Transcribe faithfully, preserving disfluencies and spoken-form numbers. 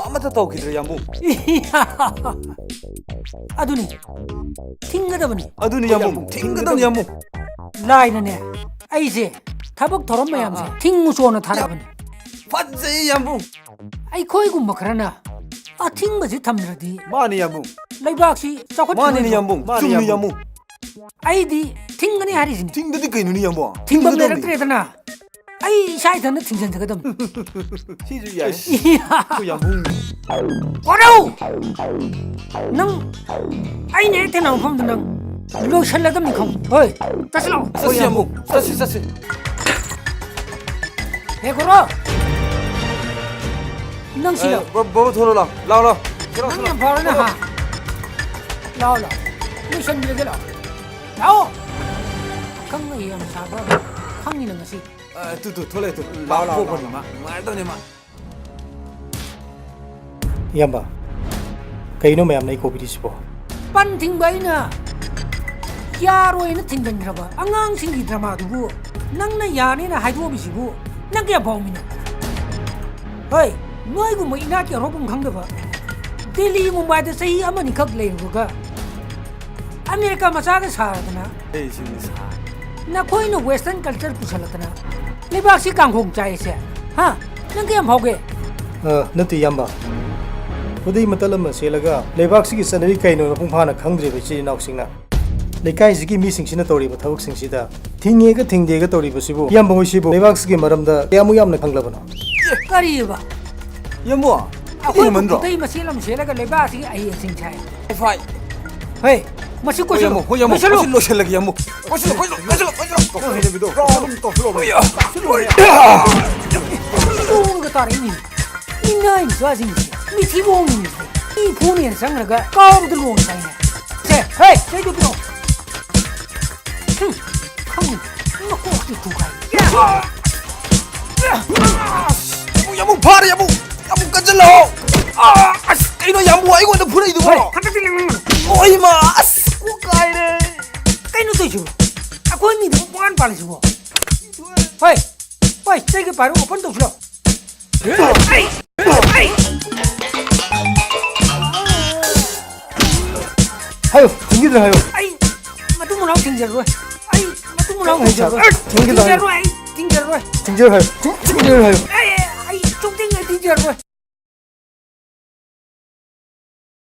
ꯑꯃꯠꯇ ꯇꯧꯈꯤꯗ꯭ꯔꯦ, ꯌꯥꯝꯕꯨꯡ꯫ ꯑꯗꯨꯅꯤ, ꯊꯤꯡꯒꯗꯕꯅꯤ꯫ ꯑꯗꯨꯅꯤ, ꯌꯥꯝꯕꯨꯡ, ꯊꯤꯡꯒꯗꯕꯅꯤ, ꯌꯥꯝꯕꯨꯡ꯫ ꯂꯥꯏꯅꯅꯦ, ꯑꯩꯁꯦ ꯊꯕꯛ ꯊꯧꯔꯝ ꯃꯌꯥꯝꯁꯦ ꯑꯥ, ꯑꯥ꯫ ꯊꯤꯡꯉꯨ ꯆꯣꯅ ꯊꯥꯔꯛꯑꯕꯅꯤ꯫ ꯐꯖꯩ, ꯌꯥꯝꯕꯨꯡ꯫ ꯑꯩꯈꯣꯏꯒꯨꯝꯕ ꯈꯔꯅ ꯑꯊꯤꯡꯕꯁꯤ ꯊꯝꯗ꯭ꯔꯗꯤ ꯃꯥꯅꯤ, ꯌꯥꯝꯕꯨꯡ꯫ ꯂꯩꯕꯥꯛꯁꯤ ꯆꯥꯎꯈꯠꯈꯤꯔꯣꯏꯗ꯭ꯔꯣ? ꯃꯥꯅꯤꯅꯦ, ꯌꯥꯝꯕꯨꯡ꯫ ꯃꯥꯅꯤ, ꯆꯨꯝꯃꯤ, ꯌꯥꯝꯕꯨꯡ꯫ ꯌꯥꯝꯕꯨꯡ꯫ ꯑꯩꯗꯤ ꯊꯤꯡꯒꯅꯤ ꯍꯥꯏꯔꯤꯁꯤꯅꯤ꯫ ꯊꯤꯡꯗꯗꯤ ꯀꯩꯅꯣꯅꯦ, ꯌꯥꯝꯕꯨꯡ? ꯊꯤꯡꯐꯝ ꯊꯤꯡꯒꯗꯕꯅꯤ꯫ ꯂꯩꯔꯛꯇ꯭ꯔꯦꯗꯅ꯫ ꯑꯩ ꯏꯁꯥ ꯏꯊꯟꯇ ꯊꯤꯡꯖꯤꯟꯖꯒꯗꯕꯅꯤ꯫ ꯁꯤꯁꯨ ꯌꯥꯏ꯫ ꯑꯩꯈꯣꯏ ꯌꯥꯝꯕꯨꯡ꯫ ꯀꯣꯔꯧ! ꯅꯪ ꯑꯩꯅ ꯍꯦꯛ ꯊꯦꯡꯅꯕ ꯃꯐꯝꯗ ꯅꯪ ꯂꯣꯏꯁꯜꯂꯗꯕꯅꯤ ꯈꯪꯉꯨ꯫ ꯍꯣꯏ, ꯆꯠꯁꯤ ꯂꯥꯛꯑꯣ꯫ ꯆꯠꯁꯤ, ꯌꯥꯝꯕꯨꯡ꯫ ꯆꯠꯁꯤ, ꯆꯠꯁꯤ꯫ ꯍꯦ ꯀꯣꯔꯧ! ꯅꯪ ꯁꯤꯗ꯫ ꯑꯦ, ꯕ-, ꯕꯕꯥ ꯊꯣꯛꯂꯛꯑꯣ, ꯂꯥꯛꯑꯣ꯫ ꯂꯥꯛꯑꯣ, ꯂꯥꯛꯑꯣ꯫ ꯅꯪ ꯌꯥꯝ ꯐꯔꯦꯅꯦ, ꯍꯥ? ꯂꯥꯛꯑꯣ, ꯂꯥꯛꯑꯣ꯫ ꯂꯣꯏꯁꯟꯕꯤꯔꯒꯦ, ꯂꯥꯛꯑꯣ꯫ ꯂꯥꯛꯑꯣ! ꯑꯈꯪ ꯑꯍꯩ ꯌꯥꯝ ꯁꯥꯕ꯭ꯔꯥ? ꯈꯪꯉꯤꯅ ꯉꯁꯤ꯫ ꯑ, ꯇꯨ, ꯇꯨ, ꯊꯣꯛꯂꯛꯑꯦ, ꯇꯨ꯫ ꯎꯝ, ꯂꯥꯛꯑꯣ, ꯂꯥꯛꯑꯣ, ꯂꯥꯛꯑꯣ, ꯂꯥꯛꯑꯣ꯫ ꯅꯨꯡꯉꯥꯏꯔꯗꯧꯅꯦ ꯃꯥ꯫ ꯏꯌꯥꯝꯕ, ꯀꯩꯅꯣ ꯃꯌꯥꯝꯅ ꯑꯩ ꯀꯧꯕꯤꯔꯤꯁꯤꯕꯣ? ꯄꯟ ꯊꯤꯡꯕ ꯑꯩꯅ ꯌꯥꯔꯣꯏꯅ ꯊꯤꯡꯖꯤꯟꯈ꯭ꯔꯕ ꯑꯉꯥꯡꯁꯤꯡꯒꯤ ꯗ꯭ꯔꯃꯥꯗꯨꯕꯨ ꯅꯪꯅ ꯌꯥꯅꯤꯅ ꯍꯥꯏꯗꯣꯛꯑꯝꯃꯤꯁꯤꯕꯨ ꯅꯪ ꯀꯌꯥ ꯐꯥꯎꯃꯤꯅꯣ? ꯍꯣꯏ, ꯅꯣꯏꯒꯨꯝꯕ ꯏꯅꯥꯠꯀꯤ ꯑꯔꯣꯛꯄꯝ ꯈꯪꯗꯕ ꯗꯦꯜꯂꯤ ꯃꯨꯝꯕꯥꯏꯗ ꯆꯍꯤ ꯑꯃꯅꯤꯈꯛ ꯂꯩꯔꯨꯔꯒ ꯑꯃꯦꯔꯤꯀꯥ ꯃꯆꯥꯒ ꯁꯥꯔꯗꯅ ꯑꯩ ꯁꯤꯅꯤ ꯁꯥ꯫ ꯅꯈꯣꯏꯅ western culture ꯄꯨꯁꯜꯂꯛꯇꯅ ꯂꯩꯕꯥꯛꯁꯤ ꯀꯥꯡꯈꯣꯡ ꯆꯥꯏꯁꯦ, ꯍꯥ? ꯅꯪ ꯀꯌꯥꯝ ꯐꯥꯎꯒꯦ? ꯑ, ꯅꯠꯇꯦ, ꯏꯌꯥꯝꯕ꯫ ꯈꯨꯗꯩ ꯃꯇꯜ ꯑꯃ ꯁꯦꯠꯂꯒ ꯂꯩꯕꯥꯛꯁꯤꯒꯤ ꯆꯠꯅꯔꯤ ꯀꯩꯅꯣ ꯃꯄꯨꯡ ꯐꯥꯅ ꯈꯪꯗ꯭ꯔꯤꯕ ꯏꯆꯤꯜ ꯏꯅꯥꯎꯁꯤꯡꯅ ꯂꯩꯀꯥꯏꯁꯤꯒꯤ ꯃꯤꯁꯤꯡꯁꯤꯅ ꯇꯧꯔꯤꯕ ꯊꯕꯛꯁꯤꯡꯁꯤꯗ ꯊꯤꯡꯉꯦꯒ ꯊꯤꯡꯗꯦꯒ ꯇꯧꯔꯤꯕꯁꯤꯕꯨ ꯏꯌꯥꯝꯕ ꯍꯣꯏꯁꯤꯕꯨ ꯂꯩꯕꯥꯛꯁꯤꯒꯤ ꯃꯔꯝꯗ ꯀꯌꯥꯃꯨꯛ ꯌꯥꯝꯅ ꯈꯪꯂꯕꯅꯣ? ꯀꯔꯤꯕ? ꯌꯥꯝꯕꯨ, ꯑꯩꯈꯣꯏ ꯍꯦꯟꯃꯟꯗ꯭ꯔꯣ? ꯈꯨꯗꯩ ꯃꯆꯦꯠ ꯑꯃ ꯁꯦꯠꯂꯒ ꯂꯩꯕꯥꯛ ꯑꯁꯤꯒꯤ ꯑꯍꯦꯟꯁꯤꯡ ꯁꯥꯏ꯫ ꯐꯥꯏ꯫ ꯍꯦ, ꯃꯁꯤ ꯍꯣꯏ, ꯀꯣꯏꯁꯜꯂꯨ꯫ ꯌꯥꯝꯕꯨ, ꯍꯣꯏ, ꯌꯥꯝꯕꯨ, ꯂꯣꯏꯁꯜꯂꯨ꯫ ꯃꯁꯤ ꯂꯣꯏꯁꯜꯂꯒꯦ, ꯌꯥꯝꯕꯨ꯫ ꯀꯣꯏꯁꯜꯂꯨ, ꯀꯣꯏꯁꯜꯂꯨ, ꯀꯣꯏꯁꯜꯂꯨ, ꯀꯣꯏꯁꯜꯂꯨ꯫ ꯇꯧꯁꯜꯂꯣ, ꯇꯧꯁꯜꯂꯣ꯫ ꯂꯣꯡꯉꯒ ꯇꯥꯔꯛꯏꯅꯤ꯫ ꯃꯤꯅꯥꯏ ꯃꯆꯥꯁꯤꯡꯁꯦ, ꯃꯤꯊꯤꯕꯣꯡꯅꯤꯅꯦ꯫ ꯃꯤ ꯐꯨꯅꯦꯅ ꯆꯪꯈ꯭ꯔꯒ ꯀꯥꯎꯕꯗ ꯂꯣꯡꯉ ꯇꯥꯏꯅꯦ꯫ ꯁꯦ, ꯍꯦ, ꯆꯩꯗꯨ ꯄꯤꯔꯛꯑꯣ꯫ ꯍꯨꯝ, ꯈꯪꯉꯤ꯫ ꯃꯀꯣꯛꯇꯤ ꯊꯨꯒꯥꯏ꯫ ꯌꯥꯝꯕꯨ, ꯌꯥꯝꯕꯨ, ꯐꯥꯔꯦ, ꯌꯥꯝꯕꯨ꯫ ꯌꯥꯝꯕꯨ, ꯀꯟꯁꯤꯜꯂꯣ꯫ ꯑꯥ, ꯑꯁ, ꯀꯩꯅꯣ ꯌꯥꯝꯕꯨ ꯑꯩꯉꯣꯟꯗ ꯐꯨꯔꯛꯏꯗꯨꯕꯣ? ꯍꯣꯏ, ꯍꯟꯗꯛꯇꯤ ꯅꯪ ꯑꯣꯏ ꯃꯥ, ꯑꯁ, ꯀꯣꯛ ꯀꯥꯏꯔꯦ꯫ ꯀꯩꯅꯣ ꯇꯧꯔꯤꯁꯤꯕꯣ? ꯑꯩꯈꯣꯏ ꯃꯤꯗꯨꯕꯨ ꯄꯨꯡꯄꯥꯟ ꯄꯥꯜꯂꯤꯁꯤꯕꯣ? ꯍꯣꯏ, ꯍꯣꯏ, ꯆꯩꯒ ꯄꯥꯏꯔꯣ, open ꯇꯧꯁꯤꯜꯂꯣ꯫ ꯑꯩ, ꯑꯩ, ꯊꯤꯡꯈꯤꯗ꯭ꯔꯦ ꯍꯥꯏꯌꯣ꯫ ꯑꯩ ꯃꯇꯨꯡ ꯃꯅꯥꯎ ꯊꯤꯡꯖꯔꯣꯏ꯫ ꯑꯩ ꯃꯇꯨꯡ ꯃꯅꯥꯎ ꯊꯤꯡꯖꯔꯣꯏ꯫ ꯊꯤꯡꯈꯤꯗ꯭ꯔꯦ ꯍꯥꯏꯌꯣ꯫ ꯊꯤꯡꯖꯔꯣꯏ, ꯑꯩ ꯊꯤꯡꯖꯔꯣꯏ꯫ ꯊꯤꯡꯖꯔꯣꯏ ꯍꯥꯏꯌꯣ꯫ ꯑꯩ, ꯑꯩ ꯁꯨꯡꯊꯤꯡ ꯍꯦꯛ ꯊꯤꯡꯖꯔꯣꯏ꯫